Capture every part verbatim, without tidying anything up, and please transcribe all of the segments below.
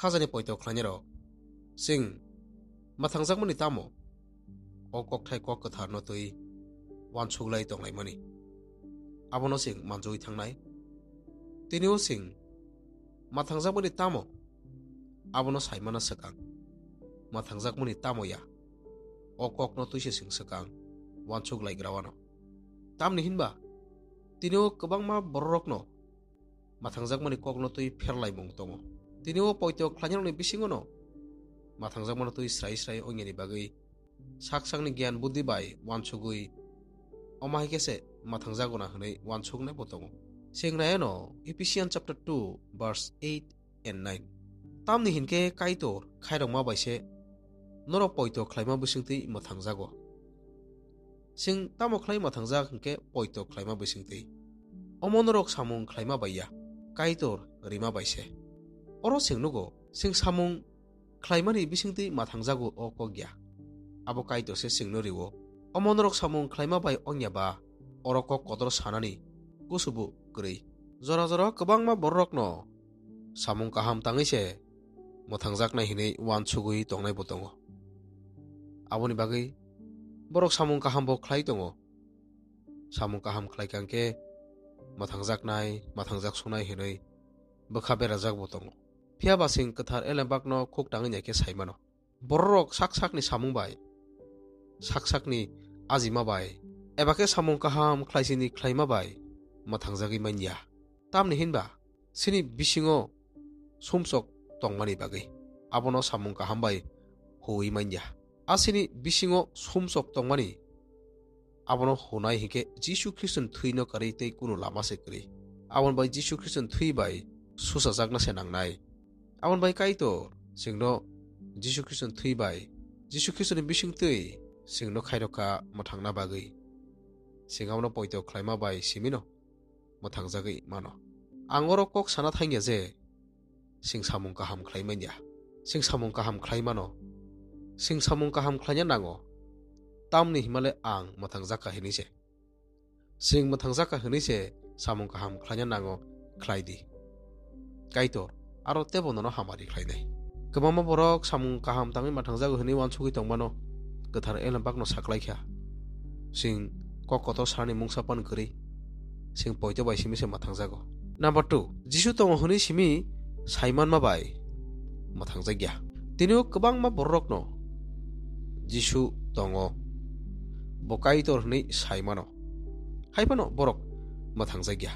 Khajani poito khlainairok, chwng mwthangjakmani tamo o kokthai kok kwtharno twi uansuklai tonglaimani, abono chwng manjui thangnai. Tini o chwng mwthangjakmani tamo, abono saimano swkang. Mwthangjakmani tamo ya, o kokno twise chwng swkang uansuklaigra wano. Tamni hinba tini o kwbangma bororokno mwthangjakmani kokno twi pherlaimung tongo. Tini o poito khlainarokni bisingono mwthangjakmano twi srai srai wngyani bagwi sak sakni giyan buddhi bai uansugwi, omo hai khe se mwthangjago na hwnwi uansuknai bo tongo. Chwng nai ano Ephesians chapter two verse eight and nine. Tamni hinkhe Kaitor khairokma bai se norok poito khlaima bisingtwi mwthangjago. Chwng tamo khlai mwthangjak hinkhe poito khlaima bisingtwi? Omo norok samung khlaima bai ya, Kaitor rima bai se. Oro chwng nugo, chwng samung khlaimani bisingtwi mwthangjago o kok ya. Abo Kaitor se chwngno rio. Omo norok samung khlaima bai wngya ba, oro kok kotor sanani kusubu kwrwi. Jora jora kwbangma bororokno samung kaham tangwi se mwthangjaknai hwnwi uansugwi tongnai bo tongo. Aboni bagwi borok samung kaham bo khlai tongo. Samung kaham khlai kha hwnkhe mwthangjaknai, mwthangjak sunai hwnwi bwkha berajak bo tongo. Phiya ba chwng kwthar elembakno khuk tangwi nai khe sai mano. Bororok sak sakni samung bai, sak sakni ajima bai, eba khe samung kaham khlaisini khlaima bai mwthangjagwi man ya. Tamni hinba chini bisingo sumsok tongmani bagwi abono samung kaham bai huwi man ya. A chini bisingo sumsok tongmani abono hunai hinkhe Jisu Khristoni thwino kwrwi tei kunu lama se kwrwi. Aboni bai Jisu Khristoni thwi bai susajakna se nangnai. Aboni bai Kaitor chwngno Jisu Khristoni thwi bai, Jisu Khristoni bisingtwi chwngno khairokha mwthangna bagwi. Chwng abono poito khlaima bai simino mwthangjagwi mano. Ang oro kok sana thangya je, chwng samung kaham khlai manya. Chwng samung kaham khlai mano. Chwng samung kaham khlaina nango. Tamni himale ang mwthangjakha hinwi se. Chwng mwthangjakha hinwi se samung kaham khlaina nango, khlai di. Kaitor aro tebo nono hamari khlainai. Kwbangma borok samung kaham tangwi mwthangjago hinwi uansugwi tongmano, kwthar elembakno saklaikha. Chwng kok kotor sanani mungsa pan kwrwi, chwng poito bai simi se mwthangjago. Number two, Jisu tongo hwnwi simi saimanma bai mwthangjakya. Tini o kwbangma bororokno Jisu tongo, bo Kaitor hwnwi saimano. Hai phano borok mwthangjakya.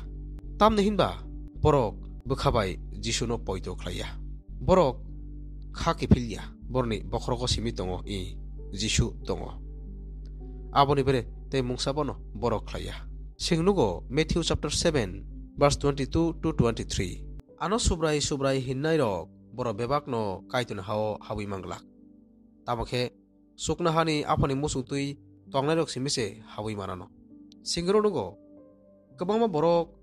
Tamni hinba borok bwkha bai Jisuno poito khlaiya. Borok kha kiphilya. Borokni bokhorogo simi tongo, i Jisu tongo. Aboni bere tei mungsa bono borok khlaiya. Chwng nugo Matthew chapter seven, verse twenty-two to twenty-three. Ano Subrai Subrai hinnairok borok bebakno Kaitorni ha-o habwi manglak. Tamo khe chuknohani Aphani muchung twi tongnairok simi se habwi manano. Chwng oro nugo, kwbangma borok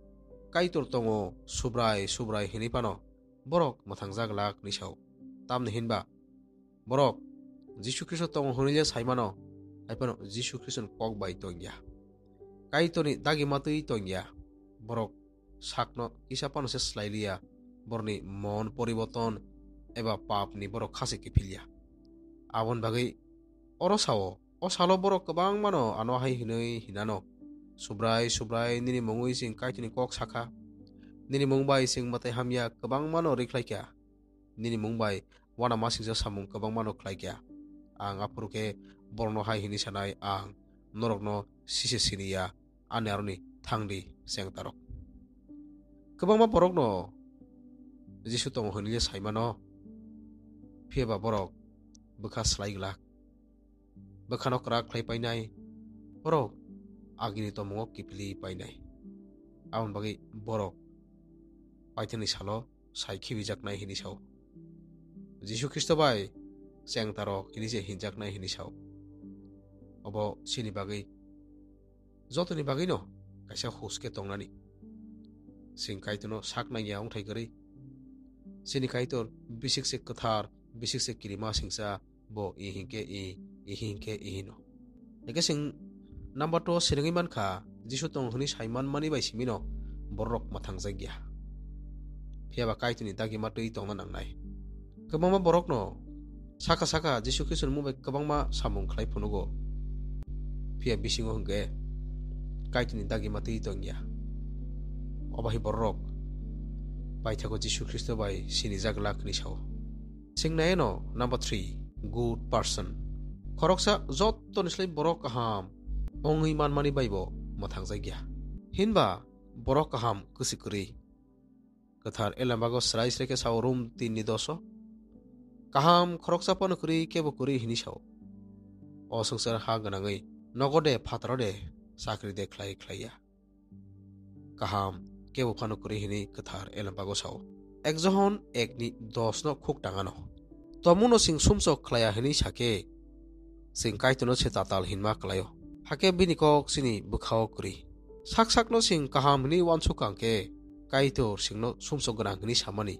Kaitor tongo, Subrai Subrai hinwi phano borok mwthangjak lak ni sao. Tamni hinba borok Jisu Khristo tongo hwnwi le sai mano, hai phano Jisu Khristoni kok bai tongya. Kaitorni dagima twi tongya. Borok sakno kisa phano se slai liya, borokni mon poriborton eba papni borok kha se kiphilya. Aboni bagwi oro sao, o salo borok kwbangmano ano hai hwnwi hinano, Subrai, Subrai, nini mungwi chwng Kaitorni kok sakha, nini mung bai chwng mwtai hamya kwbangmano rikhlaikha, nini mung bai uanamasingcha samung kwbangmano khlaikha. Ang aphuru khe borokno hai hwnwi sanai, ang norokno sise siniya, ani aroni thangdi chengtarok. Kwbangma borokno Jisu tongo hwnwi le sai mano, phiya ba borok bwkha slai glak. Bwkhano kwrak khlai painai, borok agini tomungo kiphilwi painai. Aboni bagwi borok Paithakni salo sai khibijaknai hwnwi sao. Jisu Khristo bai chengtarok hwnwi se hinjaknai hwnwi sao. Obo chini bagwi, jotoni bagwino kaisa hus khe tongnani. Chwng Kaitorno sak nangya wngthai kwrwi. Chini Kaitor bisik se kwthar, bisik se kirima singcha, bo i hinkhe i, i hinkhe i hino. Hingke chwng number two o swrwngwi mankha, Jisu tongo hwnwi sai manmani bai simino bororok mwthangjakya. Phiya ba Kaitorni dagima twi tongna nangnai. Kwbangma borokno saka saka Jisu Khristoni mung bai kwbangma samung khlai phunugo. Phiya bisingo hwnkhe Kaitorni dagima twi tongya. Obo hai borok paithago Jisu Khristo bai sinijak glak hwnwi sao. Sing nai eno number three, good person. Khoroksa jottoni slai borok kaham wngwi manmani baibo mwthangjakya. Hinba borok kaham kwswi kwrwi. Kwthar Elembago srai srai khe sao Rom tin ni doso. Kaham khoroksa phano kwrwi kebo kwrwi hwnwi sao. O swngchar ha gwnangwi nogo de phataro de chakri de khlai khlai ya. Kaham kebo phano kwrwi hwnwi Kwthar Elembago sao. Ek Johon ek ni dos no khuk tangano. Tomuno sing sumsok khlaiya hwnwi sakhe, sing Kaitorno se tatal hinma klaio. Hakhe bini kok chini bwkhao kwrwi. Sak sakno sing kaham hwnwi uansuk kang khe, Kaitor singno sumsok gwnang hwnwi samani.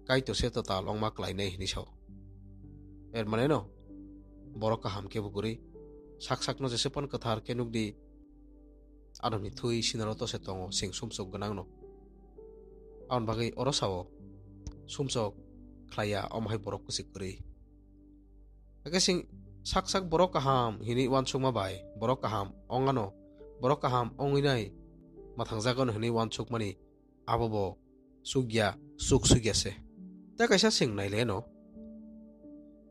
Kaitor se tatal wngma klainai hwnwi sao. Er maneno, borok kaham kebo kwrwi. Sak sakno jese phano kwthar khe nukdi, Adamni thwi sinaro tose tongo sing sumsok gwnangno. Aboni bagwi oro sao, sumsok khlaiya omo hai borok kwswi kwrwi. Hakhe sing sak sak borok kaham hwnwi uansukma bai, borok kaham ongano, borok kaham ongwi nai mwthangjagano hwnwi uansukmani abo bo chukya, chuk sukya se. Tei kaisa sing naileno,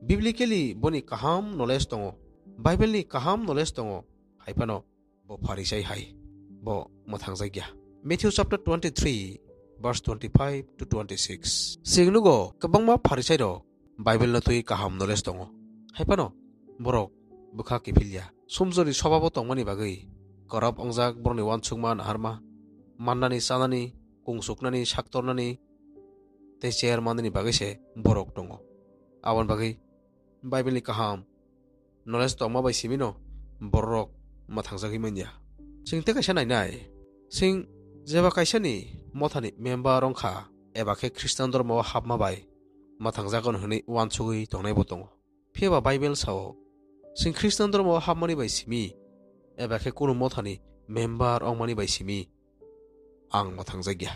biblically boni kaham knowledge tongo, Bible ni kaham knowledge tongo, hai phano bo Pharisai hai, bo mwthangjakya. Matthew chapter twenty-three, verse twenty-five to twenty-six. Sing nugo kwbangma Pharisai rok Bible no twi kaham knowledge tongo. Hai phano borok bwkha kiphilya. Sumsokni sobabo tongmani bagwi, korop wngjak borokni uansukma naharma, mannani, chanani, kungsuknani, saktornani, tei chair mannani bagwi se borok tongo. Aboni bagwi Bible ni kaham knowledge tongma bai simino borok mwthangjagwi manya. Chwng tei kaisa nainai, chwng jeba kaisani mothani member wngkha eba khe Khristan dhormo o hapma bai mwthangjagon hwnwi uansugwi tongnaibo tongo. Phiya ba Bible sao, chwng Khristan dhormo o hapmani bai simi eba khe kunu mothani member wngmani bai simi ang mwthangjakya.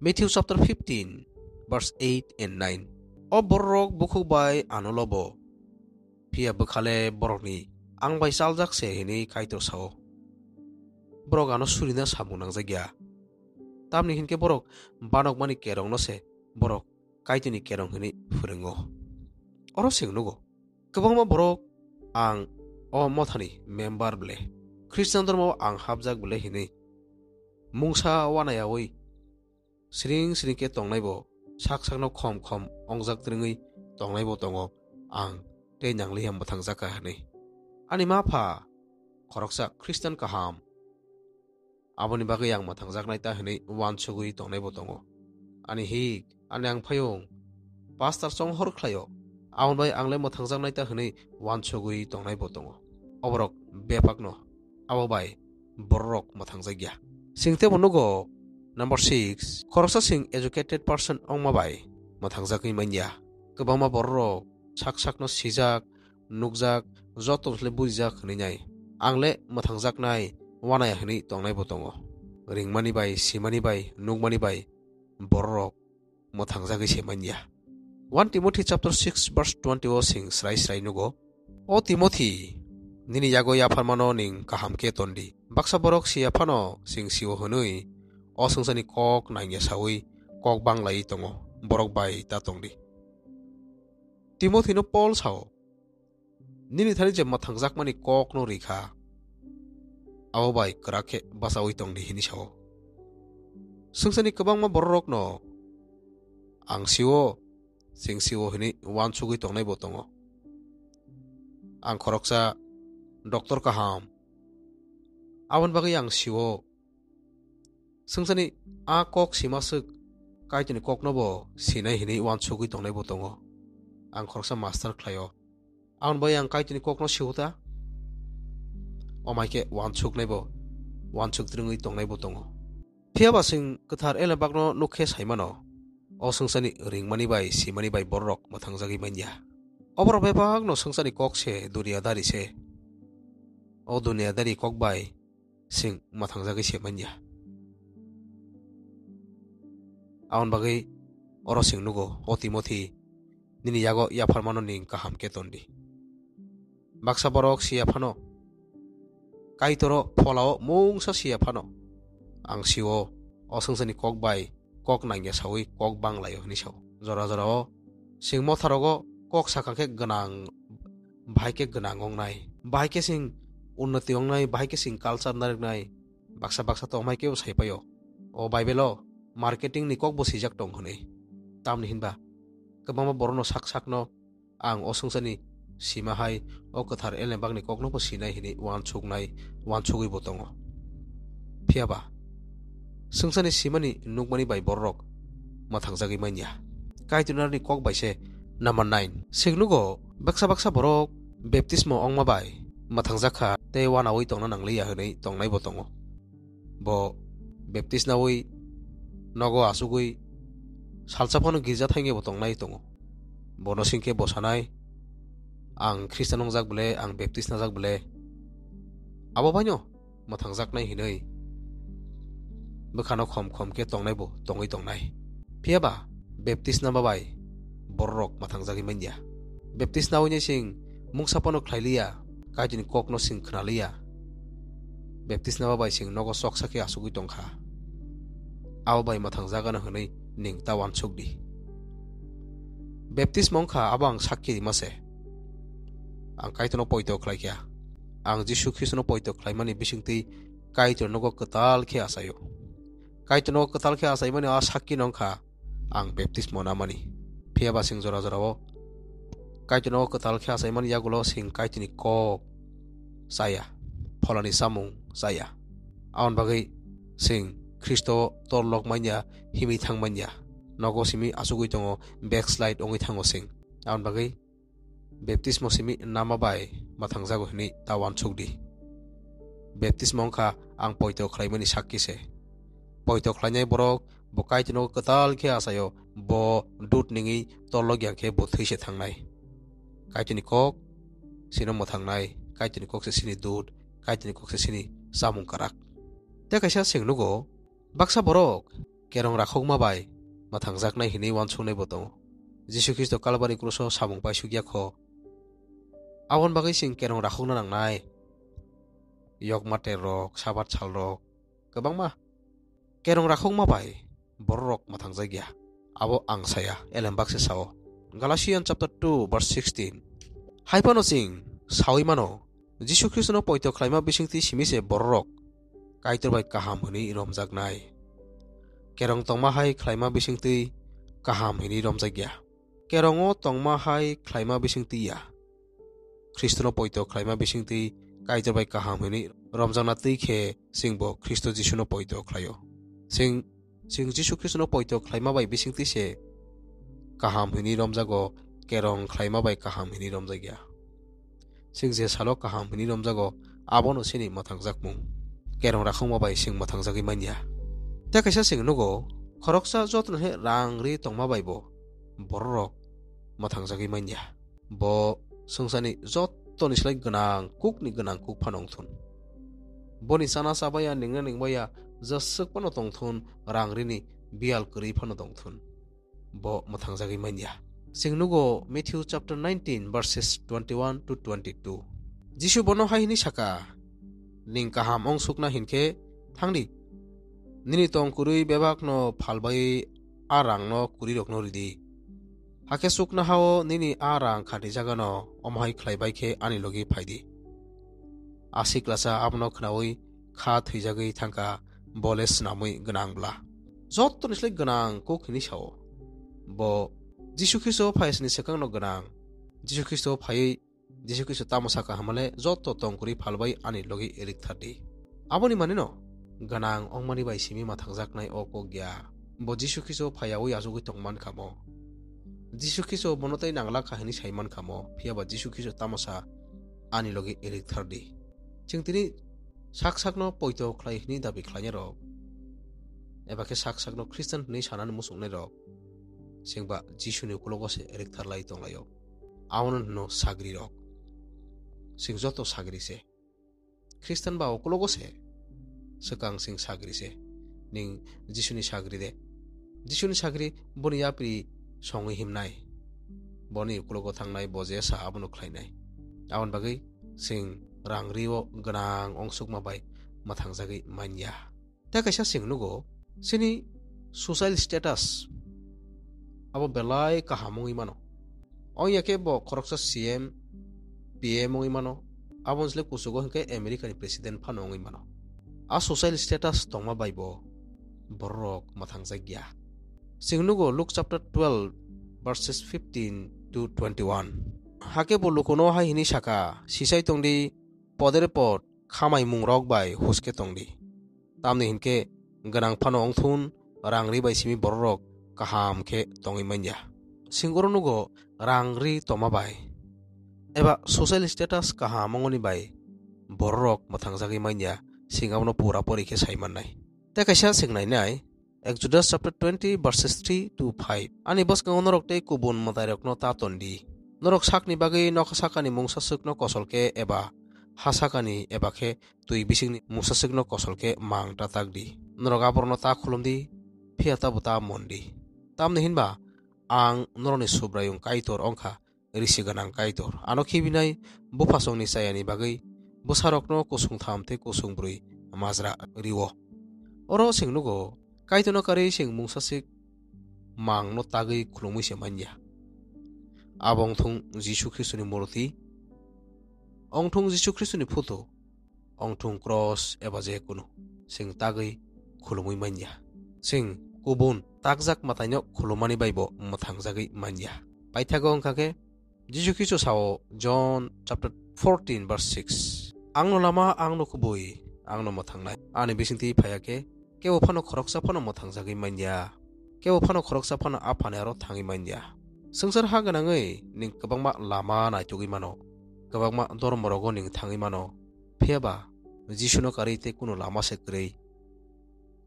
Matthew chapter fifteen, verse eight and nine. O borok bukhuk bai ano lobo, phiya bwkhale borokni ang bai chaljak se hwnwi Kaitor sao. Borok ano surina samung nangjakya. Tamni hinkhe borok banokmani kerongno se borok Kaitorni kerong hwnwi phwrwngo. Oro chwng nugo, kwbangma borok ang o mothani member ble, Khristan dhormo ang hapjak ble hwnwi mungsa wanayaui siring siring khe tongnaibo, sak sakno khom khom ongjak twrwngwi tongnaibo tongo, ang tei nangliya mwthangjakha hwnwi. Ani ma pha khoroksa Khristan kaham, aboni bagwi ang mwthangjaknai ta hwnwi uansugwi tongnaibo tongo. Ani hik, ani ang phayung, pastor chong hor khlaio, aboni bai ang le mwthangjaknai ta hwnwi uansugwi tongnaibo tongo. Oborok bebakno abo bai bororok mwthangjakya. Sing teibo nugo, number six, khoroksa sing educated person wngma bai mwthangjagwi manya. Kwbangma bororok sak sakno sijak, nukjak, joto se bujijak hwnwi nai. Ang le mwthangjaknai, wanaya hwnwi tongnaibo tongo. Ringmani bai, simani bai, nukmani bai bororok mwthangjagwi se manya. One Timothy chapter six verse twenty o sing srai srai nugo, "O Timothy, nini yago yapharmano ning kaham khe tondi. Baksa borok siya phano sing sio hwnwi o swngcharni kok nangya saui kok banglaiwi tongo, borok bai ta tongdi." Timothy no Paul sao, "Nini thani je mwthangjakmani kokno rikha, abo bai kwrak khe bachaui tongdi," hwnwi sao. Swngcharni kwbangma bororokno ang sio, sing sio hwnwi uansugwi tongnaibo tongo. Ang khoroksa doctor kaham, aboni bagwi ang sio, swngcharni a kok sima swk Kaitorni kokno bo sinai hwnwi uansugwi tongnaibo tongo. Ang khoroksa master khlaio. Aboni bai ang Kaitorni kokno sio ta? Omai khe uansuknaibo, uansuk twrwngwi tongnaibo tongo. Phiya ba chwng kwthar Elembakno nuk khe sai mano, o swngcharni ringmani bai, simani bai bororok mwthangjagwi manya. Oborok bebakno swngcharni kok se, duniadari se. O duniadari kok bai chwng mwthangjagwi se manya. Aboni bagwi oro chwng nugo, o Timothy, nini yago yapharmano ning kaham khe tondi. Baksa borok siya phano, Kaitoro pholao mungsa siya phano, ang sio, o swngcharni kok bai kok nangya saui kok banglaio hwnwi sao. Jora jorao chwng motharogo kok sakha khe gwnang, bahai khe gwnang wngnai, bahai khe chwng unnoti wngnai, bahai khe chwng culture narwknai, baksa baksa tongmai kebo sai paio. O Bible-o marketing ni kok bo swijak tong hwnwi. Tamni hinba kwbangma borokno sak sakno ang o swngcharni sima hai o kwthar elembakni kokno bo sinai hwnwi uansuknai, uansugwi bo tongo. Phiya ba, swngcharni simani nukmani bai bororok mwthangjagwi manya. Kaitorni kok bai se number nine. Chwng nugo, baksa baksa borok baptismo wngma bai mwthangjak kha tei uanaui tongna nangliya hwnwi tongnai bo tongo. Bo baptisnaui nogo asugwi salsa phano girja thainge bo tongnai tongo. Bono singkhe bo sanai, "Ang Khristan wngjak bole, ang baptisnajak bole." Abo baino mwthangjaknai hinwi bwkhano khom khom khe tongnai bo tongwi tongnai. Phiya ba baptisnama bai bororok mwthangjagwi manya. Baptisnaui ni sing mungsa phano khlai liya, Kaitorni kokno sing khna liya. Baptisnama bai sing nogo choksa khe asugwi tongkha. Abo bai mwthangjagano hwnwi ning ta uansuk di. Baptisma wngkha abo ang sakki rima se. Ang Kaitorno poito khlai kha. Ang Jisu Khristono poito khlaimani bisingtwi Kaitor nogo kwtal khe achaio. Kaitor nogo kwtal khe achaimani a sakki no wngkha ang baptismo namani. Phiya ba sing jora jorao Kaitor nogo kwtal khe achaimani yagulo sing Kaitorni kok chaya, pholani chamung chaya. Aboni bagwi sing Khristo torlok manya, himwi thang manya. Nogo simi achugwi tongo, backslide wngwi thango sing. Aboni bagwi baptismo simi nama bai mwthangjago hwnwi ta uansuk di. Baptismo wngkha ang poito khlaimani sakki se. Poito khlainai borok bo Kaitorno kwtal khe achaio, bo dut ningwi torlok yang khe bo thwi se thangnai. Kaitorni kok sino mwthangnai, Kaitorni kok se sini dut, Kaitorni kok se sini chamung kwrak. Tei kaisa seng nugo, baksa borok kerong rakhokma bai mwthangjaknai hwnwi uansuknai bo tongo. Jisu Khristo Kalbari kruso samung paisuk ya kho. Aboni bagwi chwng kerong rakhokna nangnai. Yokma terrok, Sabat salrok, kwbangma. Kerong rakhokma bai bororok mwthangjakya. Abo ang saya, elembak se sao. Galatian chapter two verse sixteen. Hai phano chwng saui mano, Jisu Khristono poito khlaima bisingtwi simi se bororok Kaitor bai kaham hwnwi romjaknai. Kerong tongma hai khlaima bisingtwi kaham hwnwi romjakya. Kerongo tongma hai khlaima bisingtwi ya. Khristono poito khlaima bisingtwi Kaitor bai kaham hwnwi romjakna twi khe chwngbo Khristo Jisuno poito khlaio. Chwng, chwng Jisu Khristono poito khlaima bai bisingtwi se kaham hwnwi romjago, kerong khlaima bai kaham hwnwi romjakya. Chwng je salo kaham hwnwi romjago, abono chini mwthangjakmung. Kerong rakhokma bai chwng mwthangjagwi manya. Tei kaisa chwng nugo, khoroksa jotono he rang ri tongma bai bo bororok mwthangjagwi manya. Bo swngcharni jotoni slai gwnang kukni gwnang kuk phano wngthun. Boni chana chabaya, ningna ningbaya, jaswk phano tongthun, rang rini biyal kwrwi phano tongthun. Bo mwthangjagwi manya. Chwng nugo Matthew chapter nineteen verses twenty-one to twenty-two. Jisu bono hai hwnwi saka, "Ning kaham wng sukna hinkhe thangdi. Nini tong kwrwi bebakno phalbai a rangno kwrwirokno ridi. Hakhe chuknohao nini a rang khatijagano omo hai khlai bai khe ani logi phaidi." A siklasa abono khnaui kha thwijagwi thangkha, bo le swnamwi gwnang bla. Jotoni slai gwnang kuk hwnwi sao. Bo Jisu Khristo phaisni swkangno gwnang. Jisu Khristo phaiwi, Jisu Khristo tamo saka hwnmale joto tong kwrwi phalbai ani logi erik thar di. Aboni manino gwnang wngmani bai simi mwthangjaknai o kok ya. Bo Jisu Khristo phaiyaui achugwi tong man kha mo. Jisu Khristo bono tei nangla kha hwnwi sai man kha mo, phiya ba Jisu Khristo tamo sa ani logi erik thar di. Chwng tini sak sakno poito khlai hwnwi dabi khlainai rok, eba khe sak sakno Khristan hwnwi sanani muchungnai rok, chwng ba Jisuni ukulogo se erik thar lai tong laio. Abono hwno sagri rok. Chwng joto sagri se. Khristan ba ukulogo se. Swkang chwng sagri se. Ning Jisuni sagri de. Jisuni sagri boni yapri songwi himnai. boni ukulogo thangnai, bo je sa abono khlainai. Aboni bagwi chwng rang rio gwnang ongsukma bai mwthangjagwi manya. Tei kaisa chwng nugo, chini social status abo belai kaham wngwi mano. Wngya khe bo khoroksa C M, P M wngwi mano, aboni slai kuchugo hwnkhe America ni president phano wngwi mano. A social status tongma bai bo bororok mwthangjak ya. Chwng nugo Luke chapter twelve verses fifteen to twenty-one. Hakhe bo lukuno hai hwnwi saka, "Sisai tongdi, podere pod khamai mungrok bai huske tongdi. Tamni hinkhe gwnang phano wngthun, rang ri bai simi bororok kaham khe tongwi manya." Chwng oro nugo rang ri toma bai eba social status kaham wngoni bai bororok mwthangjagwi manya, chwng abono pura pori khe sai mannai. Tei kaisa chwng nainai, Exodus chapter twenty verses three to five. Ani bwskango norok tei kubun mwtairokno ta ton di. Norok sakni bagwi nokha sakani mungsaswkno kosol khe eba ha sakani eba khe twi bisingni mungsaswkno kosol khe mang ta tak di. Norok aborokno ta khulum di, phiya tabo ta mon di. Tamni hinba ang norokni Subraiyung Kaitor wngkha, risi gwnang Kaitor. Ano khibinai buphasongni chayani bagwi bwsarokno kusung tham tei kusung brwi majra rio. Oro chwng nugo, Kaitorno karwi chwng mungsaswk mangno tagwi khulumwi se manya. Abo wngthung Jisu Khristoni murti, wngthung Jisu Khristoni photo, wngthung cross eba je kunu, chwng tagwi khulumwi manya. Chwng kubun takjak mwtaino khulumani bai bo mwthangjagwi manya. Paithago wngkha khe Jisu Khristo sao John chapter fourteen verse six, "Angno lama, angno kubui, angno mwthangnai. Ani bisingtwi phaiya khe kebo phano khoroksa phano mwthangjagwi manya. Kebo phano khoroksa phano Aphani aro thangwi manya." Swngchar ha gwnangwi ning kwbangma lama naitugwi mano, kwbangma dormorogo ning thangwi mano, phiya ba Jisuno karwi tei kunu lama se kwrwi.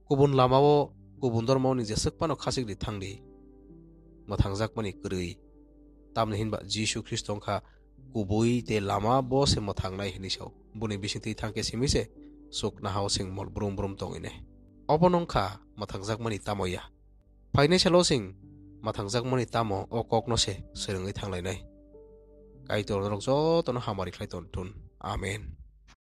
Kubun lamao, kubun dormao ning jeswk phano khachik di thang di, mwthangjakmani kwrwi. Tamni hinba Jisu Khristo wngkha kubui tei lama, bo se mwthangnai hwnwi sao. Boni bisingtwi thang khe simi se chuk nahao chwng mol brum brum tongwi nai. Obono wngkha mwthangjakmani tamo ya. Phainai salo chwng mwthangjakmani tamo o kokno se swrwngwi thanglainai. Kaitor norok jotono hamari khlai ton thun. Amen.